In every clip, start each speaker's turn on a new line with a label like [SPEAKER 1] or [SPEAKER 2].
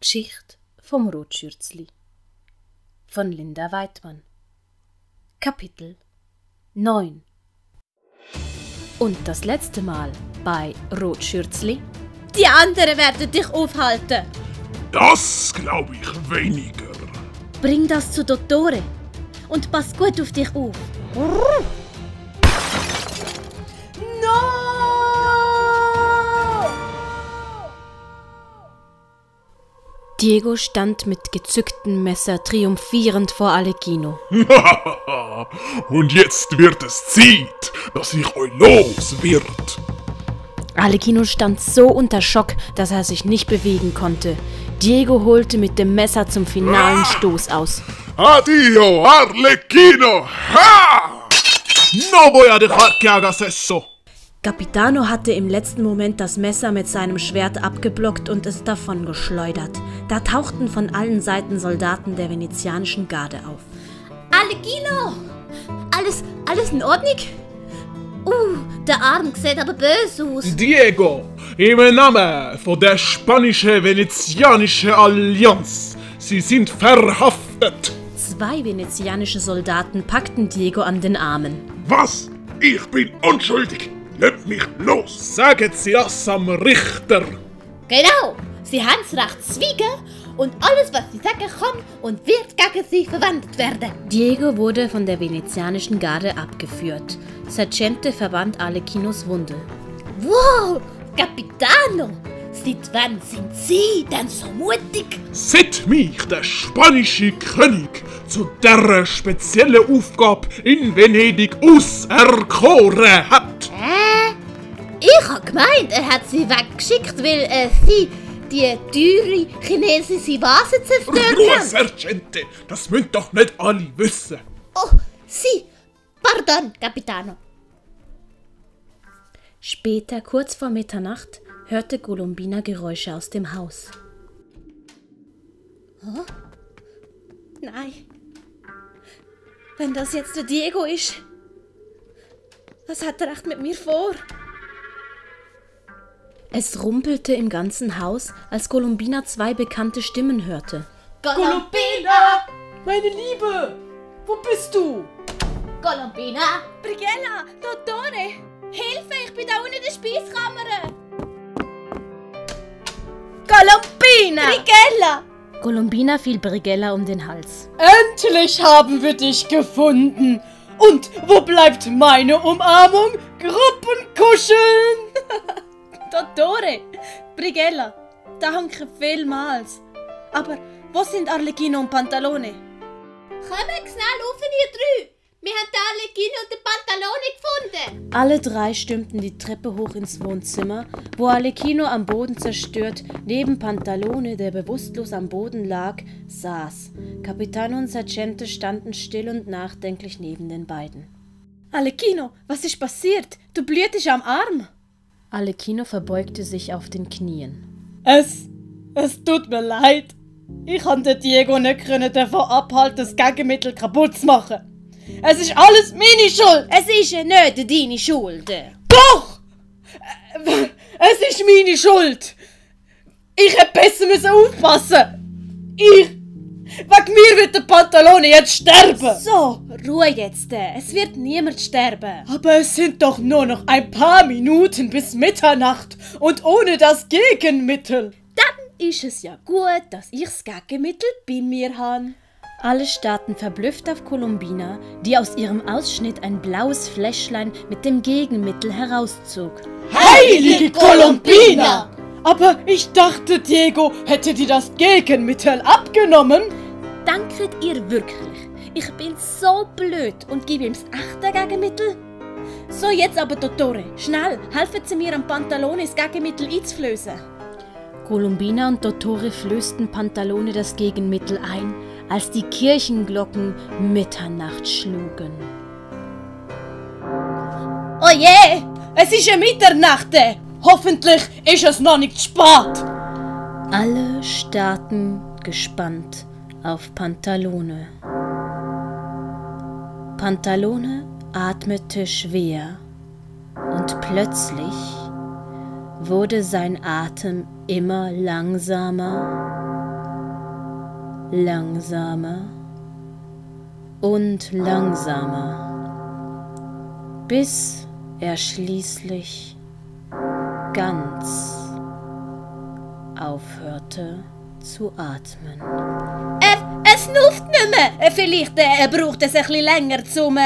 [SPEAKER 1] Geschichte vom Rotschürzli von Linda Weidmann. Kapitel 9. Und das letzte Mal bei Rotschürzli:
[SPEAKER 2] Die anderen werden dich aufhalten.
[SPEAKER 3] Das glaube ich weniger.
[SPEAKER 2] Bring das zu Dottore und pass gut auf dich auf.
[SPEAKER 1] Diego stand mit gezücktem Messer triumphierend vor Alecchino.
[SPEAKER 3] Und jetzt wird es Zeit, dass ich euch los wird.
[SPEAKER 1] Alecchino stand so unter Schock, dass er sich nicht bewegen konnte. Diego holte mit dem Messer zum finalen Stoß aus.
[SPEAKER 3] Addio, Arlecchino! Ha!
[SPEAKER 4] No voy a dejar que hagas eso!
[SPEAKER 1] Capitano hatte im letzten Moment das Messer mit seinem Schwert abgeblockt und es davon geschleudert. Da tauchten von allen Seiten Soldaten der venezianischen Garde auf.
[SPEAKER 2] Alecchino! Alles in Ordnung? Der Arm sieht aber böse aus.
[SPEAKER 4] Diego, im Namen von der Spanische-Venezianische Allianz, Sie sind verhaftet!
[SPEAKER 1] 2 venezianische Soldaten packten Diego an den Armen.
[SPEAKER 3] Was? Ich bin unschuldig! Nehmt mich los!
[SPEAKER 4] Sagt Sie das am Richter!
[SPEAKER 2] Genau, sie haben das Recht zu schweigen und alles, was sie sagen kann und wird gegen sie verwendet werden.
[SPEAKER 1] Diego wurde von der venezianischen Garde abgeführt. Sergente verband Alecchinos Wunde.
[SPEAKER 2] Wow, Capitano! Seit wann sind Sie denn so mutig?
[SPEAKER 4] Seit mich der spanische König zu dieser speziellen Aufgabe in Venedig auserkoren hat.
[SPEAKER 2] Ich habe gemeint, er hat sie weggeschickt, weil sie die teure chinesische Vase zerstört
[SPEAKER 4] Ruhe,
[SPEAKER 2] haben.
[SPEAKER 4] Sergente, das müssen doch nicht alle wissen.
[SPEAKER 2] Oh, Sie! Pardon, Capitano.
[SPEAKER 1] Später, kurz vor Mitternacht, hörte Colombina Geräusche aus dem Haus.
[SPEAKER 2] Oh? Nein. Wenn das jetzt der Diego ist, was hat er echt mit mir vor?
[SPEAKER 1] Es rumpelte im ganzen Haus, als Colombina 2 bekannte Stimmen hörte.
[SPEAKER 2] Colombina!
[SPEAKER 5] Meine Liebe! Wo bist du?
[SPEAKER 2] Colombina! Brigella! Dottore! Hilfe! Ich bin da unten in der Speiskammer! Colombina! Brigella!
[SPEAKER 1] Colombina fiel Brigella um den Hals.
[SPEAKER 5] Endlich haben wir dich gefunden! Und wo bleibt meine Umarmung? Gruppenkuscheln!
[SPEAKER 2] Dottore! Brigella! Danke vielmals! Aber wo sind Arlecchino und Pantalone? Kommt schnell rauf, ihr 3! Wir haben den Arlecchino und den Pantalone gefunden!
[SPEAKER 1] Alle 3 stürmten die Treppe hoch ins Wohnzimmer, wo Alecchino am Boden zerstört, neben Pantalone, der bewusstlos am Boden lag, saß. Capitano und Sergente standen still und nachdenklich neben den beiden.
[SPEAKER 2] Alecchino, was ist passiert? Du blühtest am Arm!
[SPEAKER 1] Alecchino verbeugte sich auf den Knien.
[SPEAKER 5] Es tut mir leid. Ich konnte den Diego nicht davon abhalten, das Gegenmittel kaputt zu machen. Es ist alles meine Schuld.
[SPEAKER 2] Es ist ja nicht deine Schuld.
[SPEAKER 5] Doch! Es ist meine Schuld. Ich hätte besser aufpassen. Wegen mir wird der Pantalone jetzt sterben.
[SPEAKER 2] So, Ruhe jetzt. Es wird niemand sterben.
[SPEAKER 5] Aber es sind doch nur noch ein paar Minuten bis Mitternacht und ohne das Gegenmittel.
[SPEAKER 2] Dann ist es ja gut, dass ich das Gegenmittel bei mir habe.
[SPEAKER 1] Alle starrten verblüfft auf Colombina, die aus ihrem Ausschnitt ein blaues Fläschlein mit dem Gegenmittel herauszog.
[SPEAKER 5] Heilige Colombina! Aber ich dachte, Diego hätte dir das Gegenmittel abgenommen.
[SPEAKER 2] Danket ihr wirklich? Ich bin so blöd und gebe ihm das echte Gegenmittel? So, jetzt aber, Dottore, schnell, helfen Sie mir am Pantalone das Gegenmittel einzuflößen.
[SPEAKER 1] Colombina und Dottore flößten Pantalone das Gegenmittel ein, als die Kirchenglocken Mitternacht schlugen.
[SPEAKER 5] Oh je, es ist ja Mitternacht. Hoffentlich ist es noch nicht spät.
[SPEAKER 1] Alle starrten gespannt auf Pantalone. Pantalone atmete schwer und plötzlich wurde sein Atem immer langsamer langsamer und langsamer, bis er schließlich ganz aufhörte zu atmen.
[SPEAKER 2] Er snufft nicht mehr. Vielleicht braucht es ein bisschen länger, zum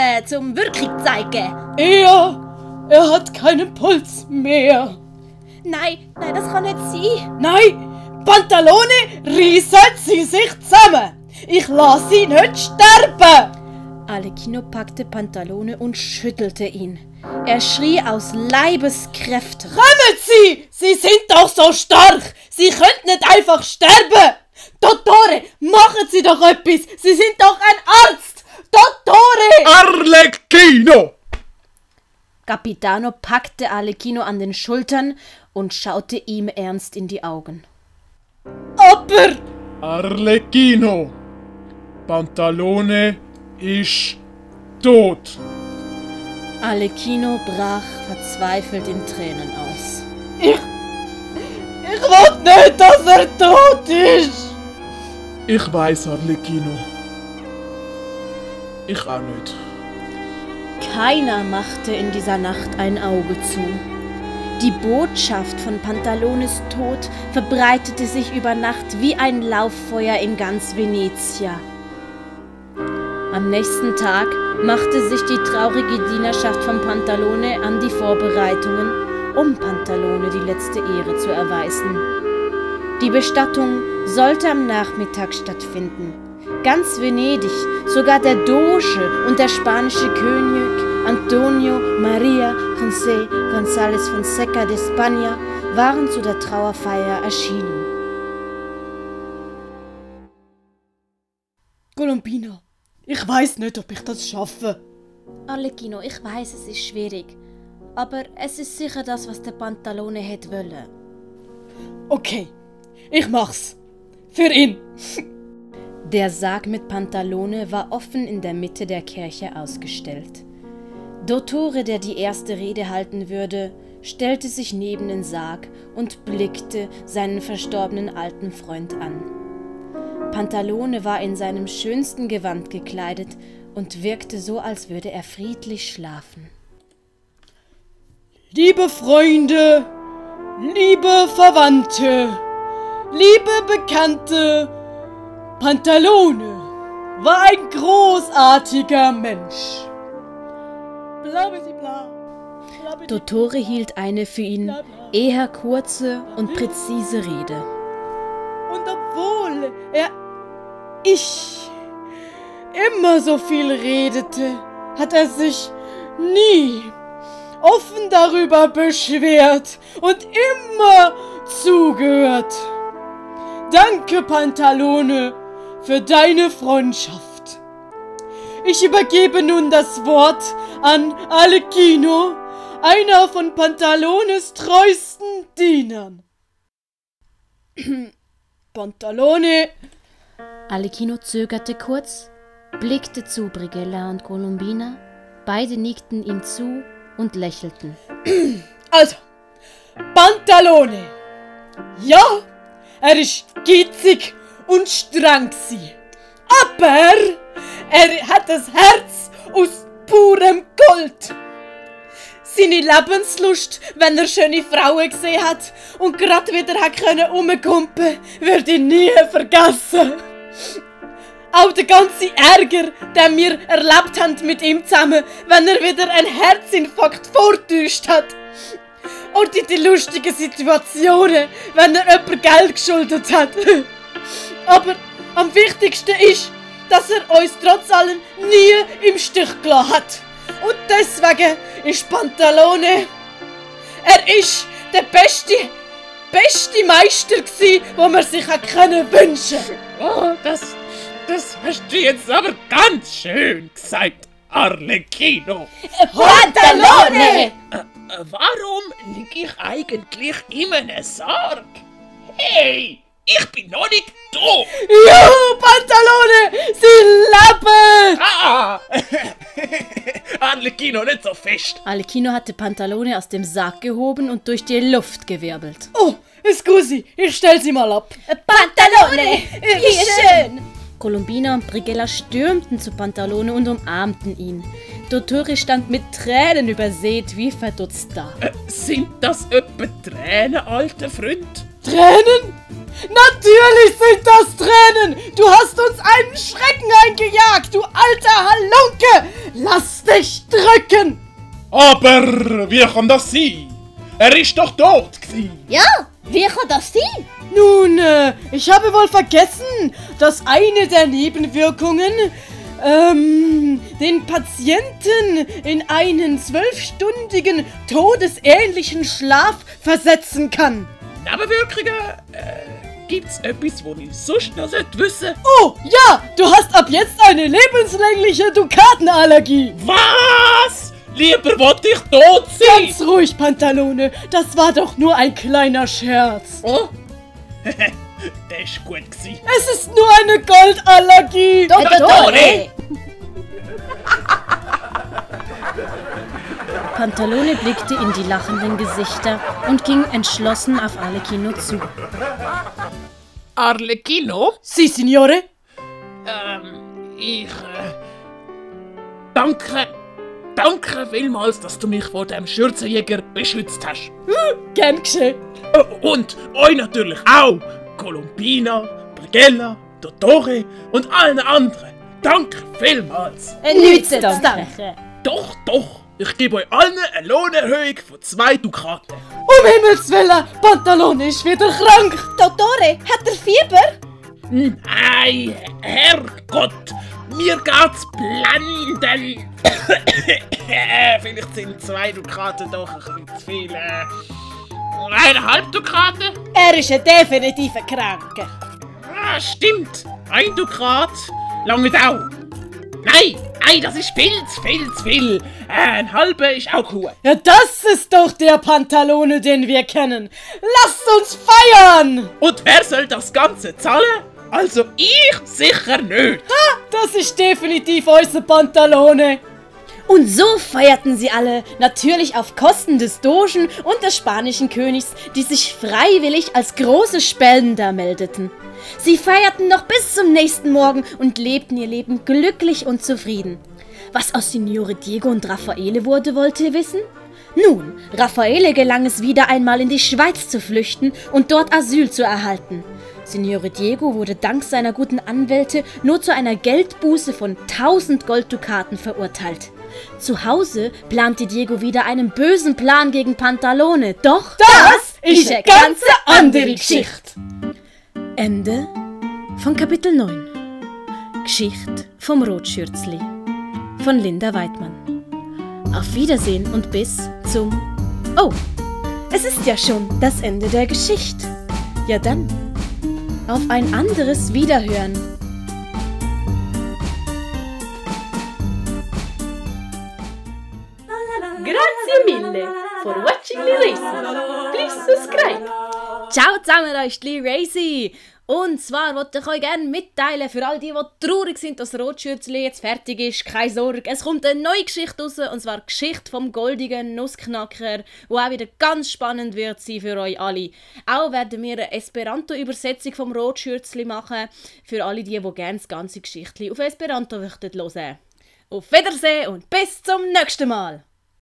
[SPEAKER 2] Wirkung zu zeigen.
[SPEAKER 5] Er hat keinen Puls mehr.
[SPEAKER 2] Nein, das kann nicht sein.
[SPEAKER 5] Nein, Pantalone, reissen Sie sich zusammen. Ich lasse Sie nicht sterben.
[SPEAKER 1] Alecchino packte Pantalone und schüttelte ihn. Er schrie aus Leibeskräften.
[SPEAKER 5] Kommen Sie! Sie sind doch so stark! Sie können nicht einfach sterben! Dottore, machen Sie doch etwas! Sie sind doch ein Arzt! Dottore!
[SPEAKER 4] Arlecchino!
[SPEAKER 1] Capitano packte Alecchino an den Schultern und schaute ihm ernst in die Augen.
[SPEAKER 5] Aber...
[SPEAKER 4] Arlecchino! Pantalone ist tot!
[SPEAKER 1] Alecchino brach verzweifelt in Tränen aus.
[SPEAKER 5] Ich will nicht, dass er tot ist!
[SPEAKER 4] Ich weiß, Arlecchino. Ich auch nicht.
[SPEAKER 1] Keiner machte in dieser Nacht ein Auge zu. Die Botschaft von Pantalones Tod verbreitete sich über Nacht wie ein Lauffeuer in ganz Venezia. Am nächsten Tag machte sich die traurige Dienerschaft von Pantalone an die Vorbereitungen, um Pantalone die letzte Ehre zu erweisen. Die Bestattung sollte am Nachmittag stattfinden. Ganz Venedig, sogar der Doge und der spanische König Antonio María José González Fonseca de España waren zu der Trauerfeier erschienen.
[SPEAKER 5] Colombina, ich weiß nicht, ob ich das schaffe.
[SPEAKER 1] Alecchino, ich weiß, es ist schwierig, aber es ist sicher das, was der Pantalone hätte wollen.
[SPEAKER 5] Okay, ich mach's. Für ihn.
[SPEAKER 1] Der Sarg mit Pantalone war offen in der Mitte der Kirche ausgestellt. Dottore, der die erste Rede halten würde, stellte sich neben den Sarg und blickte seinen verstorbenen alten Freund an. Pantalone war in seinem schönsten Gewand gekleidet und wirkte so, als würde er friedlich schlafen.
[SPEAKER 5] Liebe Freunde, liebe Verwandte, liebe Bekannte, Pantalone war ein großartiger Mensch. Bla, bla, bla.
[SPEAKER 1] Dottore hielt eine für ihn eher kurze und präzise Rede.
[SPEAKER 5] Und obwohl ich immer so viel redete, hat er sich nie offen darüber beschwert und immer zugehört. Danke, Pantalone, für deine Freundschaft. Ich übergebe nun das Wort an Alecchino, einer von Pantalones treuesten Dienern. Pantalone.
[SPEAKER 1] Alecchino zögerte kurz, blickte zu Brighella und Colombina, beide nickten ihm zu und lächelten.
[SPEAKER 5] Also, Pantalone. Ja, er ist geizig und streng gsi. Aber er hat das Herz aus purem Gold. Seine Lebenslust, wenn er schöne Frauen gesehen hat und gerade wieder hat können rumkumpen, würde ich nie vergessen. Auch der ganze Ärger, den wir erlebt haben mit ihm zusammen, wenn er wieder einen Herzinfarkt vortäuscht hat. Und die lustigen Situationen, wenn er jemand Geld geschuldet hat. Aber am wichtigsten ist, dass er uns trotz allem nie im Stich gelassen hat. Und deswegen ist Pantalone, er ist der beste Meister gsi, wo man sich hat können wünschen.
[SPEAKER 4] Oh, das hast du jetzt aber ganz schön gesagt, Arlecchino.
[SPEAKER 2] Pantalone!
[SPEAKER 4] Warum lieg ich eigentlich in einem Sarg? Hey, ich bin noch nicht tot!
[SPEAKER 5] Juhu, Pantalone! Sie leben!
[SPEAKER 4] Ah! Arlecchino, nicht so fest!
[SPEAKER 1] Alecchino hatte Pantalone aus dem Sarg gehoben und durch die Luft gewirbelt.
[SPEAKER 5] Oh, scusi, ich stell sie mal ab.
[SPEAKER 2] Pantalone! Wie schön!
[SPEAKER 1] Columbina und Brighella stürmten zu Pantalone und umarmten ihn. Dottore stand mit Tränen übersät wie verdutzt da.
[SPEAKER 4] Sind das etwa Tränen, alter Freund?
[SPEAKER 5] Tränen? Natürlich sind das Tränen! Du hast uns einen Schrecken eingejagt, du alter Halunke! Lass dich drücken!
[SPEAKER 4] Aber wie kann das sein? Er ist doch tot gewesen.
[SPEAKER 2] Ja, wie kann das sein?
[SPEAKER 5] Nun, ich habe wohl vergessen, dass eine der Nebenwirkungen den Patienten in einen 12-stündigen todesähnlichen Schlaf versetzen kann.
[SPEAKER 4] Nebenwirkungen? Gibt's etwas, was ich sonst noch wissen sollte?
[SPEAKER 5] Oh, ja, du hast ab jetzt eine lebenslängliche Dukatenallergie.
[SPEAKER 4] Was? Lieber wollte ich tot sein!
[SPEAKER 5] Ganz ruhig, Pantalone, das war doch nur ein kleiner Scherz.
[SPEAKER 4] Oh? Der ist gut gewesen.
[SPEAKER 5] Es ist nur eine Goldallergie.
[SPEAKER 2] Dottore!
[SPEAKER 1] Pantalone blickte in die lachenden Gesichter und ging entschlossen auf Arlecchino zu.
[SPEAKER 4] Arlecchino?
[SPEAKER 5] Sie, Signore?
[SPEAKER 4] Danke vielmals, dass du mich vor dem Schürzenjäger beschützt hast.
[SPEAKER 5] Gern geschehen.
[SPEAKER 4] Und euch natürlich auch. Columbina, Brighella, Dottore und allen anderen. Danke vielmals.
[SPEAKER 2] Nichts zu danken.
[SPEAKER 4] Doch, ich gebe euch allen eine Lohnerhöhung von 2 Dukaten.
[SPEAKER 5] Um Himmels Willen, Pantalone ist wieder krank.
[SPEAKER 2] Dottore, hat er Fieber?
[SPEAKER 4] Nein, Herrgott, mir geht's blenden. Vielleicht sind 2 Dukaten doch ein bisschen zu viel. 1,5 Dukaten?
[SPEAKER 2] Er ist ein definitiver Kranker.
[SPEAKER 4] Ah, stimmt. 1 Dukat lange auch. Nein, das ist viel zu viel. Ein halber ist auch cool.
[SPEAKER 5] Ja, das ist doch der Pantalone, den wir kennen. Lasst uns feiern.
[SPEAKER 4] Und wer soll das Ganze zahlen? Also ich sicher nicht.
[SPEAKER 5] Das ist definitiv unser Pantalone.
[SPEAKER 1] Und so feierten sie alle, natürlich auf Kosten des Dogen und des spanischen Königs, die sich freiwillig als große Spender meldeten. Sie feierten noch bis zum nächsten Morgen und lebten ihr Leben glücklich und zufrieden. Was aus Signore Diego und Raffaele wurde, wollt ihr wissen? Nun, Raffaele gelang es wieder einmal in die Schweiz zu flüchten und dort Asyl zu erhalten. Signore Diego wurde dank seiner guten Anwälte nur zu einer Geldbuße von 1000 Golddukaten verurteilt. Zu Hause plante Diego wieder einen bösen Plan gegen Pantalone, doch
[SPEAKER 5] Das ist eine ganz andere Geschichte.
[SPEAKER 1] Ende von Kapitel 9. Geschichte vom Rotschürzli von Linda Weidmann. Auf Wiedersehen und bis zum... Oh, es ist ja schon das Ende der Geschichte. Ja dann, auf ein anderes Wiederhören.
[SPEAKER 5] Grazie mille for watching Lee Racy. Please subscribe.
[SPEAKER 1] Ciao zusammen, da ist Lee Racy. Und zwar wollte ich euch gerne mitteilen, für all die traurig sind, dass Rotschürzli jetzt fertig ist, keine Sorge. Es kommt eine neue Geschichte raus, und zwar die Geschichte vom goldigen Nussknacker, die auch wieder ganz spannend wird sein für euch alle. Auch werden wir eine Esperanto-Übersetzung vom Rotschürzli machen, für alle die gerne das ganze Geschichtli auf Esperanto möchten hören. Auf Wiedersehen und bis zum nächsten Mal!